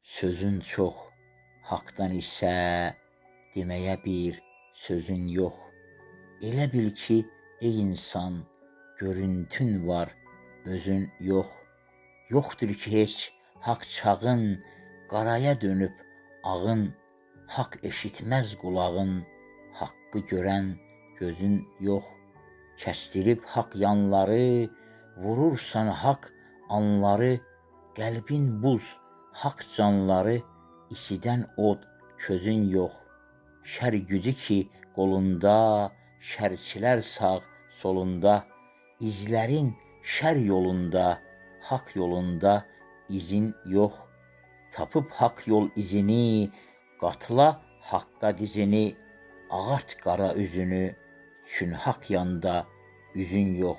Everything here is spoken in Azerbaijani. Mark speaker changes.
Speaker 1: Sözün çox, haqdan isə deməyə bir sözün yox. Elə bil ki, ey insan, görüntün var, özün yox. Yoxdur ki heç haqq çağın, qaraya dönüb ağın, haqq eşitməz qulağın, haqqı görən gözün yox. Kəsdirib haqq yanları, vurursan haqq anları, qəlbin buz, haqq canları, isidən od közün yox. Şər gücü ki qolunda, şərçilər sağ solunda, izlərin şər yolunda, haqq yolunda izin yox. Tapıb haqq yol izini, qatla haqqa dizini, ağart qara üzünü, çün haqq yanda üzün yox.